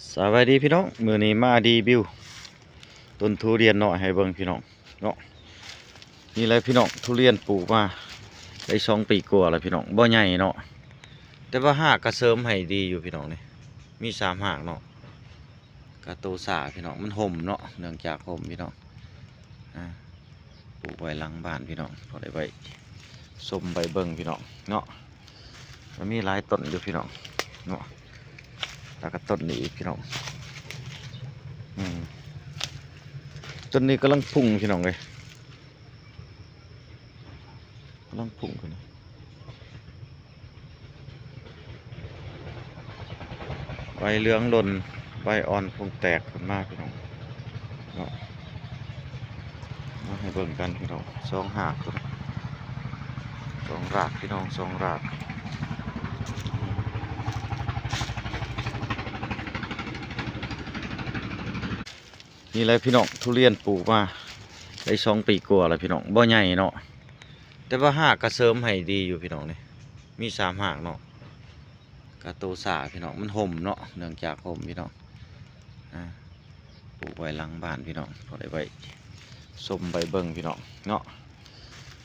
ສະບາຍດີພີ່ນ້ອງ ມື້ນີ້ມາຣີວິວຕົ້ນທຸລຽນນ້ອຍໃຫ້ເບິ່ງພີ່ນ້ອງເນາະ. ນີ້ແຫຼະພີ່ນ້ອງ ທຸລຽນປູກມາໄດ້ສອງປີກວ່າແລ້ວພີ່ນ້ອງ, ບໍ່ໃຫຍ່ເນາະ ແຕ່ວ່າຮາກກະເສີມໃຫ້ດີຢູ່ພີ່ນ້ອງ. ນີ້ມີສາມຮາກເນາະ, ກະໂຕຊ້າພີ່ນ້ອງ ມັນຮົ່ມເນາະ ເນື່ອງຈາກຮົ່ມພີ່ນ້ອງ. ອ່າ ປູກໄວ້ຫຼັງບ້ານພີ່ນ້ອງ ພໍໄດ້ໄວ້ຊົມໄວ້ເບິ່ງພີ່ນ້ອງເນາະ. ມັນມີຫຼາຍຕົ້ນຢູ່ພີ່ນ້ອງເນາະ, ແລ້ວກໍຕົ້ນນີ້ອີກພີ່ນ້ອງ. ອືມ ຕົ້ນນີ້ກຳລັງພຸ່ງພີ່ນ້ອງເອີຍ, ກຳລັງພຸ່ງຂຶ້ນ. ໃບເຫຼືອງຫຼົ່ນ ໃບອ່ອນພົງແຕກຂຶ້ນມາພີ່ນ້ອງເນາະ. ມາໃຫ້ເບິ່ງກັນພີ່ນ້ອງ ສອງຮາກພຸ້ນ, ສອງຮາກພີ່ນ້ອງ ສອງຮາກ. ນີ້ແຫຼະພີ່ນ້ອງ ທຸລຽນປູກມາໄດ້ສອງປີກວ່າແລ້ວພີ່ນ້ອງ, ບໍ່ໃຫຍ່ເນາະ ແຕ່ວ່າຮາກກະເສີມໃຫ້ດີຢູ່ພີ່ນ້ອງ. ນີ້ມີສາມຮາກເນາະ, ກະໂຕຊ້າພີ່ນ້ອງ ມັນຮົ່ມເນາະ ເນື່ອງຈາກຮົ່ມພີ່ນ້ອງ. ອ່າ ປູກໄວ້ຫຼັງບ້ານພີ່ນ້ອງ ພໍໄດ້ໄວ້ຊົມໄວ້ເບິ່ງພີ່ນ້ອງເນາະ.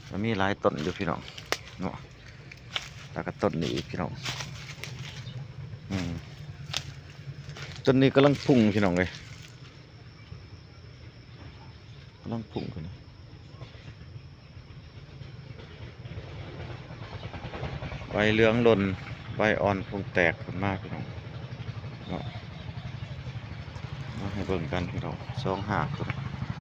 ມັນມີຫຼາຍຕົ້ນຢູ່ພີ່ນ້ອງເນາະ, ແລ້ວກໍຕົ້ນນີ້ອີກພີ່ນ້ອງ. ອືມ ຕົ້ນນີ້ກຳລັງພຸ່ງພີ່ນ້ອງເອີຍ, ກຳລັງພຸ່ງຂຶ້ນ. ໃບເຫຼືອງຫຼົ່ນ ໃບອ່ອນພົງແຕກຂຶ້ນມາພີ່ນ້ອງເນາະ. ມາໃຫ້ເບິ່ງກັນພີ່ນ້ອງ ສອງຮາກພຸ້ນ,